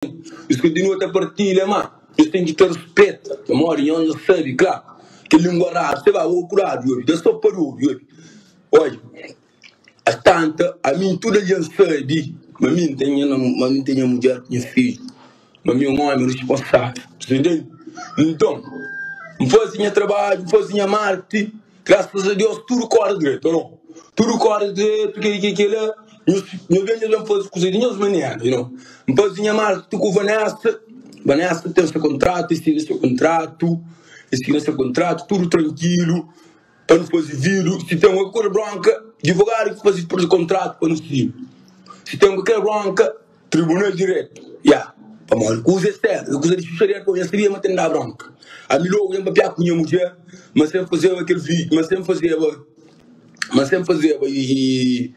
Nhos kontinua ta partilha, má nhos ten ki ta ruspeta, pamodi nhos dja sabe, klaru, kel língua radu se ba ô kuradu, obi, da sô pa obi, obi. Odja, as tanta, ami tudu algen sabe ma mi N ten nha ma mi N ten nha mudjer ku nha fidju, ma mi é un ómi responsável, bu ntende? Nton, N faze nha trabadju, N faze nha marti. Grasas a Deus tudu kóre dretu, ô nau? Tudu kóre dretu, kel-li, kel-li, kel-la. Nhos, nhos ben, nhos ben faze kuza di nhos manera, you know. N faze nha marketing ku Vanessa, Vanessa ten se kontratu, e sina se kontratu, e sina se kontratu, tudu trankilu, pa nu faze vídiu. Si ten kualker kuza bronka, divogadu ki faze kontratu pa nu sina. Si ten kualker bronka. Tribunal diretu, ya, pamodi kuza é sériu, é kuza di xuxaria ku nha sabia ma ten da bronka. Ami logu nha papia ku nha mudjer, ma sen fazeba kel vídiu, ma sen fazeba, ma sen fazeba i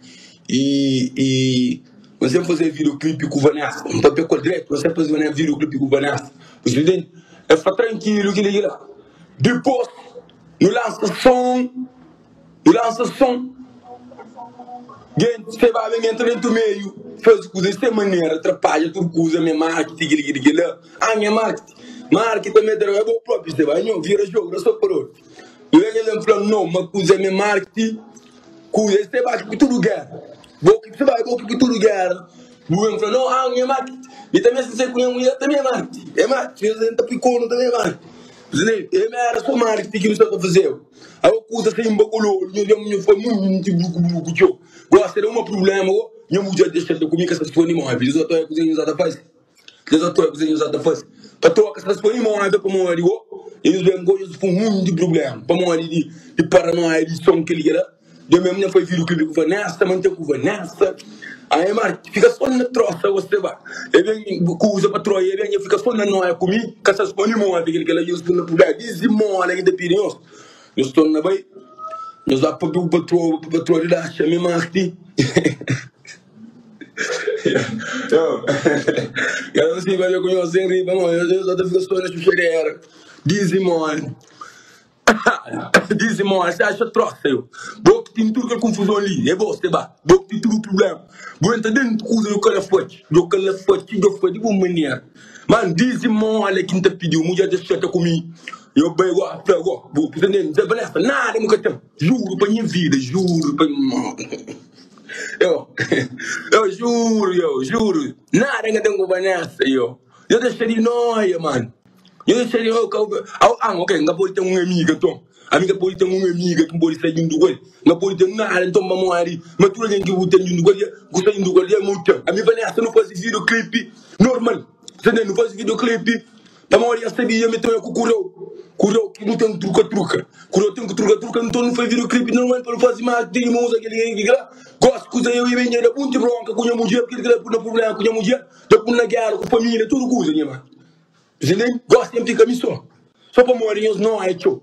i i ma sen fazeba videoclipe ku Vanessa, N papia ku el dretu, ma sen fazeba nen videoclipe ku Vanessa. Bu ntende? El fla trankilu kila kila. Dipôs nu lansa son. Nu lansa son, gentis ta ba ben entra dentu meiu, faze kuza di se manera, trapadja tudu kuza, me marketi, kili kili kila, ah nha marketi, marketi tanbe ta é bo propi, se ba nho vira jogu da so pa otu. Nu ben el fla no ma kuza me marketi, kuza se ba ki tudu gera, bo ki se ba bo ki tudu gera, bu ben fla no ah nha marketi, mi tanbe si se ku nha mulher tanbe é marketi, é marketi, nhos ta pui kornu tanbe é marketi, e me era so marketi ki nu sta ta fazeba. Ago kuza sa inba kololu nho dja nho fla munti bruku bruku txeu gosi da uma prublema go nha mudjer dexa ta kumi ka sa sfoni movi nhos atoia kuze nhos ata fazi nhos atoia kuze nhos ata fazi patroa ka sa sfoni movi pamodi go nhos ben go nhos pun munti prublema pamodi di di paranoia di son kel kela dja mesmu nha fai video clipe ku Vanessa ma nten ku Vanessa ae ma fika so na trosa go se ba e ben kuza patroa e ben nha fika so na noia ku mi ka sa sfoni movi kel kela nhos pun na prublema dizimola ki ta pidi nhos. Nhos torna bai, nhos ba papia ku patroa, pa patroa rilaxa mi Marti. Yo, yo não sei papia ku nhos sem ri, pamodi nhos nhos ta fika so na xuxadera. Dizimoni. Dizimoni, se axa trosa yo. Bo ki ten tudu kel konfuzon li, é bo, seba. Bo ki ten tudu prublema. Bu entra dentu kuza yo kalafaty, yo kalafaty, yo fla di bu manera. Man dizimola ki N ta pidiu Mudjer dja xata ku mi Yo bai go fla go Bu ta ntende Dja Vanessa nada nu ka ten Juru pa nha vida Juru pa Yo Yo juru yo juru Nada N ka ten ku Vanessa yo Yo dexa di noia man Yo dexa di yo ka Au an ok N ka pode ten un amiga nton Ami N ka pode ten un amiga ki N pode sai djuntu ku el N ka pode ten nada nton pamodi Ma tudu algen ki bu ten djuntu ku el dja Ku sai djuntu ku el dja mu ten Ami Vanessa nu faze video clip Normal, ta ntende? Nu faze videoclip pamodi el sabia ma el ku Kureu. Kureu ki nu ten truka-truka. Kureu ten ku truka-truka, nton nu faze videoclip normal pa nu faze ma ten ma uza kel ki kel la. Gosi kuza eu i ben dja da bunti bronka ku nha mudjer, kel ki la pui na prublema ku nha mudjer, dja pui na gera ku familia, tudu kuza nha mano. Ta ntende? Gosi N fika mi so. So pamodi nhos noia txeu.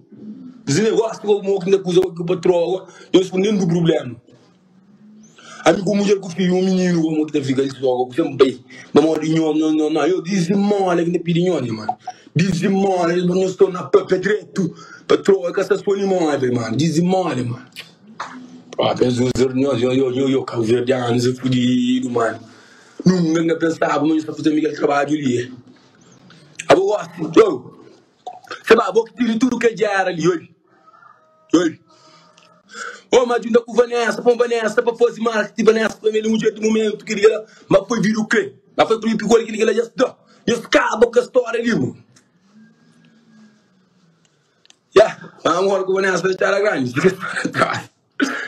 Ta ntende? Gosi mo ki N ta kuza ku patroa, nhos pui dentu prublema. Ami ku mudjer ku fidju un mininu komo ki ta fika li so ku sen pai pamodi nho nho nho nho yo dizimola ki ta pidi nho nha mano dizimola nhos nhos torna papia dretu patroa ka sta sponi movel mano dizimola mano propi nhos nho nho nho nho yo kabuverdianus é fudidu mano nunka nka pensaba ma nhos ta faze-m kel trabadju li abo gosi yo seba abo ki tene tudu kel djera li obi. Oi. Oh, ma djunta ku Vanessa, pon Vanessa pa fazi marketing, Vanessa pa el mudjer di momento, kili kila, ma foi video clip, ma foi clip igual kili kila, dja sta, nhos kaba ku storia li mo. Ya, ma agora ku Vanessa ta txara grandi,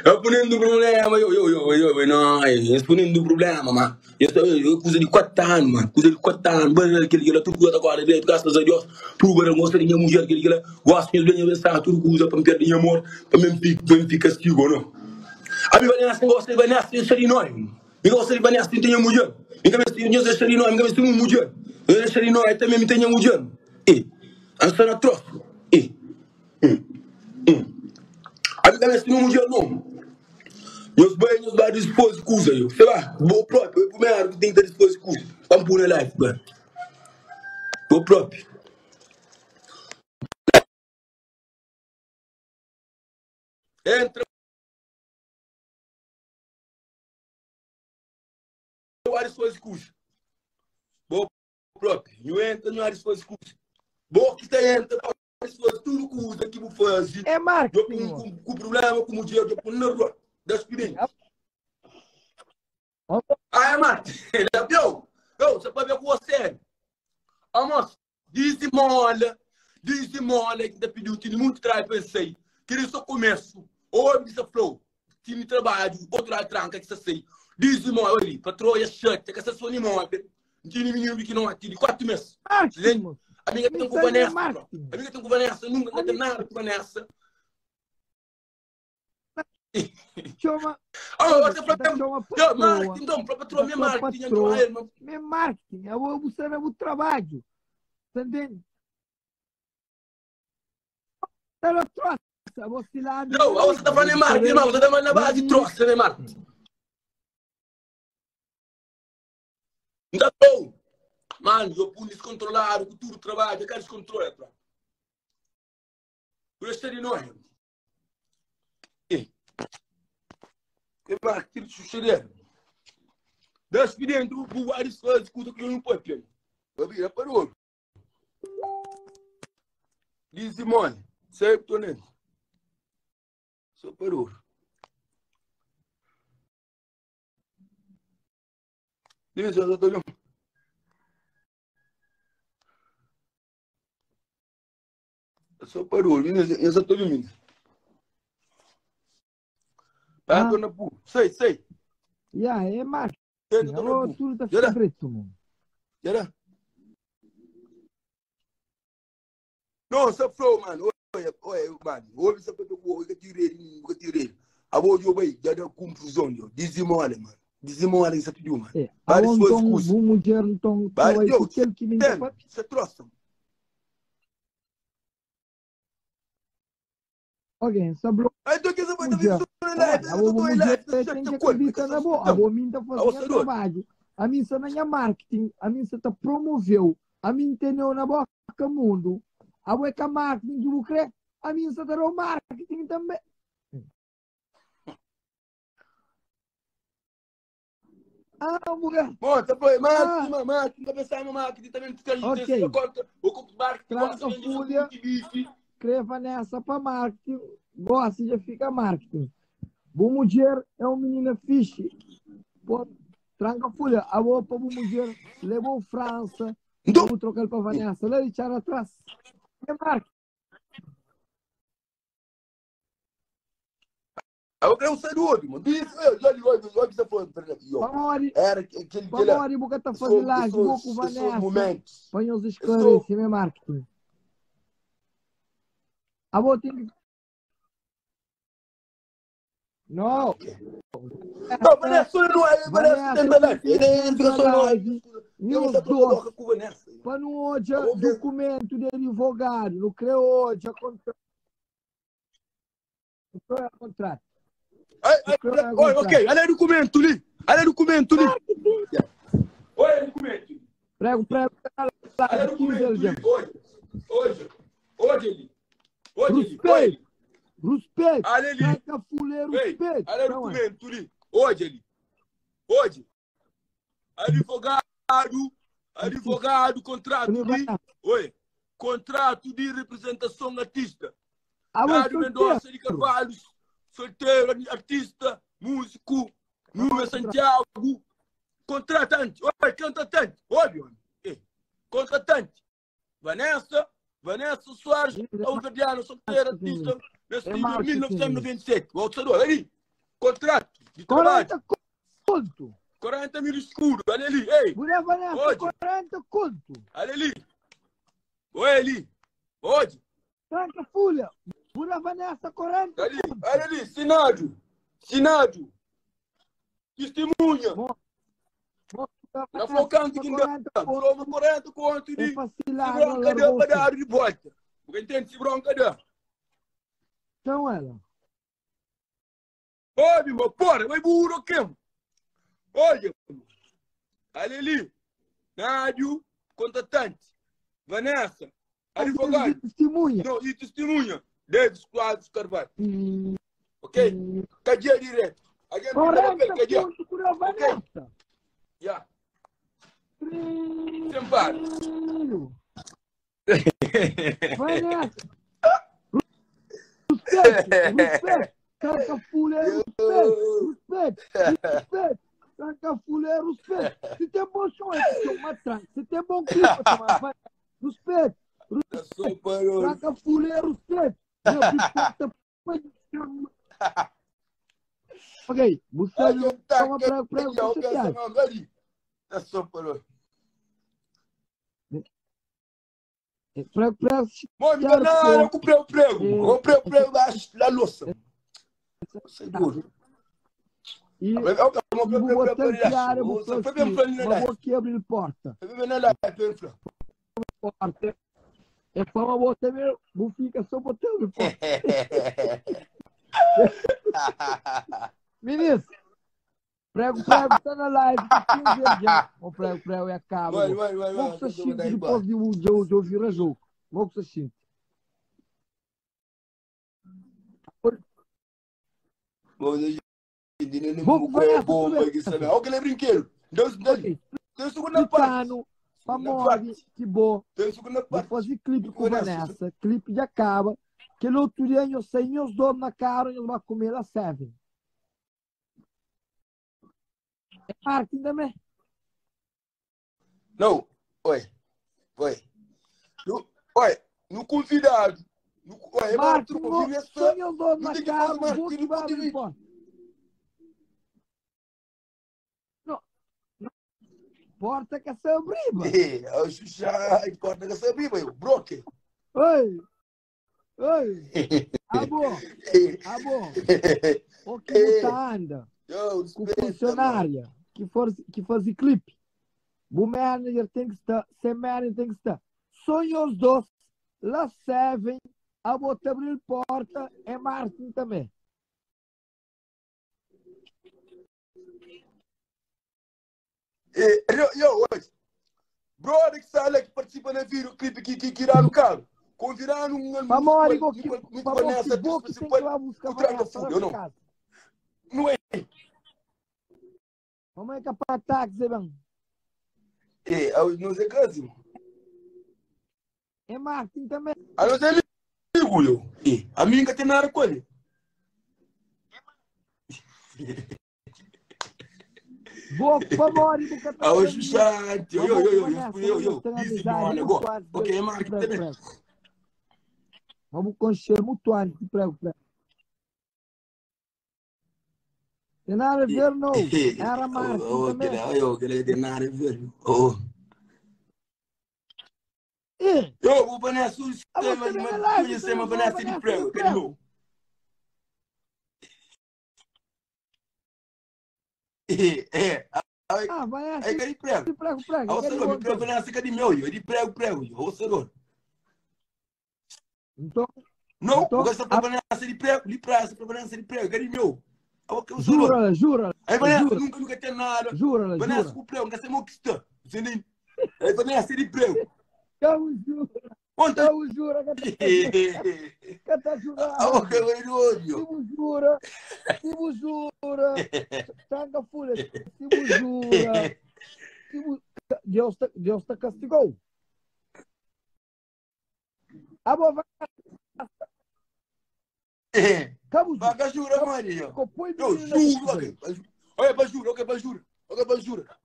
Eu ponendo problema, yo, yo, yo, yo, no, eu ponendo problema, man. Eu, eu, eu, kuza di 4 anu, man, kuza di 4 anu, ba kili kila, tudu kuza ta kore dretu, graças a Deus. Pruba da gosta di nha mudjer kel kila gosta nhos ben nha ben sta tudu kuza pa N perdi nha amor pa mi pa N fika sigu o no Ami Vanessa N gosta di Vanessa nhos dexa di noi Mi gosta di Vanessa N ten nha mudjer Mi ka meste nhos dexa di noi Mi ka meste un mudjer Nhos dexa di noi tanbe mi ten nha mudjer E N sta na trosa E Ami ka meste un mudjer no Nhos bai nhos ba dispozi kuza yo Se ba bo propi bo é primeru ki ten ki ta dispozi kuza Pa N pui na life ba. Bo propi. Entra várias coisas. Bo. própi. Nhu entra, nhu aris faze kuza. Bo ki ta entra pa aris faze tudu kuza ki bu faze. É Djo marketing, pun mo. ku problema ku mudjer, djo pun na rua. Da expediente. Ah, é marketing. Eu, eu, você pode ver com você. Amos, dizimola, dizimola que tá pediu, tinha muito trabalho para sair. Queria só começo. Homem que flow, time trabalho, outro lado tranca que está sei. Dizimola ali, patroa é chata, que essa sua imóvel. Tinha menino que não tinha 4 meses. Marketing, mo. Amiga tem com Isso aí é Vanessa, bro. marketing. Amiga tem com Vanessa, nunca não tem Amiga, nada com Vanessa. chama, Ah, olha, você tá falou, chama eu, patroa, marketing, então, para patroa, tá minha chama marketing, então, patroa, aí, mano. é marketing, eu vou buscar o trabalho, tá entendendo? Tá na troça, você lá, minha Não, você tá amiga, falando em você marketing, vê, irmão, você tá falando na minha base de amiga. troça, né, marketing? Não tá bom. Mano, eu pude descontrolar o tudo trabalho, eu quero descontrole, bro. Por isso de nós. Ei, que marketing de suceder. Das dentro, o Aris faz, escuta que eu não pode. Vai virar para o outro. Diz Simone, sei que tô nele. Sou para o outro. Diz, eu tô olhando. Sou para o outro. Eu só tô olhando. Ah, Ah, tô na pu. Sei, sei. yeah, é marketing, Sei, tô na alô, pu. tudo tá ficando Jera, preto, mano. jera. Não, só flow, mano. Olha, olha, mano. Ouve essa pessoa, eu tirei, eu tirei. A voz eu vai, já deu confusão, eu. Dizimole, mano. Dizimole isso pediu, mano. É, Várias aonde suas então, coisas. o mulher, então, tu Várias, aí, eu, aquele que me dá tem, pra... você trouxe. Ok, sabe Aí tu quer saber, mulher. também live, Olha, eu a tô em mulher live, tem você que te corpo, acreditar na boa. A boa mim tá fazendo senhor. trabalho. A mim está na minha marketing. A mim está promoveu. A mim entendeu na boca mundo. A boa que marketing que eu crê. A mim está o marketing também. Ah, mulher. Bom, tá foi, marketing, Ah. marketing, tá pensando marketing também, tu quer Ok. dizer, conta, o compro marketing, Tranca gosta de folha. bife. Crê Vanessa para marketing. Gosta já fica marketing. Boa mulher é uma menina fixe. Pô, tranca folha. A boa para boa mulher levou França. Então, Vou trocar para Vanessa. Lá deixar atrás. É marketing. Eu quero sair do outro, mano. Isso, eu, olha, olha, olha o que você falou, eu. Pamori, Era aquele que ele. Pamori, boca tá fazendo lá, jogou com Esses Vanessa. momentos. Põe os sou- esclarecer, é marketing. A boa tem que. Não, Não, Vanessa não é. Vanessa Vanessa, tem live. Ele fica só no live. Eu News não doce. coloca com Vanessa. Para não hoje Eu vou ver. documento de advogado, não crê hoje contrato. Não crê contrato. Ai, ai, Olha, ok, olha o documento ali. Olha o documento ali. Olha o documento. Prego, prego, Olha o documento ali. Olha, olha, olha ali. Olha ali. Olha ali. Respeito, respeito. Olha ali. Tranca fuleiro, Ei, respeito. olha o Então, é. documento ali. Olha ali. Olha. Advogado, advogado, contrato de. Oi. Contrato de representação artista. Ah, Dário você Mendonça de Carvalho, solteiro, artista, músico, Número Santiago, contratante, oi, contratante, olha, homem, Ei, contratante, Vanessa, Vanessa Soares, Alverdiana, solteira, artista, nascido em marketing. 1997, Valsador, ali, contrato de trabalho, 40 conto. 40 mil escuros, olha ali, ei, Mulher Vanessa, Hoje. 40 conto. olha ali, olha ali, onde? Tranca folha. Mulher Vanessa, 40 Ali, conto. olha ali, Sinádio, Sinádio, testemunha, Na Flocante que ainda 40 conto. prova 40 conto É de se vacilar, bronca deu para dar de volta. Porque entende? Se bronca deu. Então ela. Olha, meu porra, vai burro aqui. Olha, olha ali. Nádio, contratante. Vanessa, advogado. Testemunha. Não, e testemunha. Davis Cláudio Carvalho. Ok? Cadeia direto. Alguém tem 40 papel, cadeia. conto por a Vanessa. Yeah. Sem par. Trilho! Vanessa! Respeito, respeito! Tranca fulha é respeito, respeito, respeito! Tranca fulha é respeito! Se tem bom som, é que chama tranca. Se tem bom clipe, chama vai. Respeito, Só parou. tranca fulha é respeito! Meu porta Ok, você A gente tá toma prego, prego, aqui, ó, você chateado. pensando ali. Tá só parou. Prego, prego, Mano, chateado, não, eu comprei o prego. É. Eu comprei o prego da louça. Seguro. E Eu comprei vou o botar prego piada, da vou louça. Foi bem pra mas vou aqui abrir porta. Foi bem na live, bem pra. Porta. É fama boa também, vou ficar só botando porta. Ministro, prego, prego, tá na live, 15 já. O prego, prego é acaba. Vai, vai, vai, Vou vai. que se sente depois de ouvir a jogo. Vou que se sente. Vou Vou bomba aqui, sabe? Olha aquele brinquedo. Deus, Deus, Ok, tem segunda parte. Titano, Pamori, que bom. Tem segunda Vou parte. fazer clipe com Vanessa. Vanessa, clipe de acaba. Que no outro dia eu sei, meus donos na cara, eu vou comer a Seven. É marketing também. Não, oi, oi. No, oi, no convidado. No, oi, é Marketing, Marco, vive só essa. meus donos não na tem que cara, fazer vou marketing que no vai ponto de abrir vista. porta. Não, não. Porta que essa abriba. É, a Xuxa, corta com essa biba, eu, broque. Oi, oi. Ah, bom, ah, bom. O que você anda Eu, com funcionária que, for, que faz clipe. O manager tem que estar, sem manager tem que estar. Sonho os dois, lá servem, a botar abrir porta, é marketing também. Eu, eu, oi. Brother que sai lá que participa na vídeo, clipe que irá no carro. Convidar um Vamos, que Vanessa, vamos, que tem que lá buscar o tranca Vanessa fuga, eu lá não. em casa. Não é? Vamos é capaz táxi, bem. É, eu não sei caso. É marketing também. A não ser ligo, eu. É, a mim nunca tem nada com ele. Boa, vamos, buscar Ah, o Xuxa, eu, eu, eu, eu, eu, eu, busy, mano, agora. Ok, é marketing também. Vamos conhecer muito antes de prego, prego. Tem nada a ver, não. Era marketing Oh, também. eu, eu, tem nada a ver. Oh. E, Eu vou para nessa, Ah, você mas vem na mas live, conhecer uma você Vanessa vai de nessa prego, de que prego. meu. É, é, ah, Vanessa é que é de prego. de prego, prego. Ah, Quer você não, me prego então. Vanessa que é de meu, eu é de prego, prego, eu você não. Então, Não, Então, porque essa pra Vanessa de prego, de praça pra Vanessa de prego, que é de meu. Ah, o que você não. jura, jura, Aí Vanessa jura, nunca nunca tem nada. jura, Vanessa jura. com prego, nunca sei mo que está. Você nem. Aí Vanessa de prego. Eu juro, Ontem. eu juro que tá jurando. Ah, o que eu Se ódio. você jura, se você jura, tranca folha, se você jura, se você, Deus te castigou. Ah, bom, vai, acabou, Vaga jura, Maria. põe Eu menino na juro, cabeça. ok. Olha, pra jura, ok, pra jura. Ok, pra jura.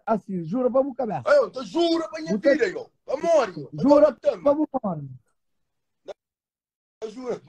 Assim, jura para a cabeça. Olha, eu juro pra minha Você- filha, eu. Amor, Jura para o mano. Jura.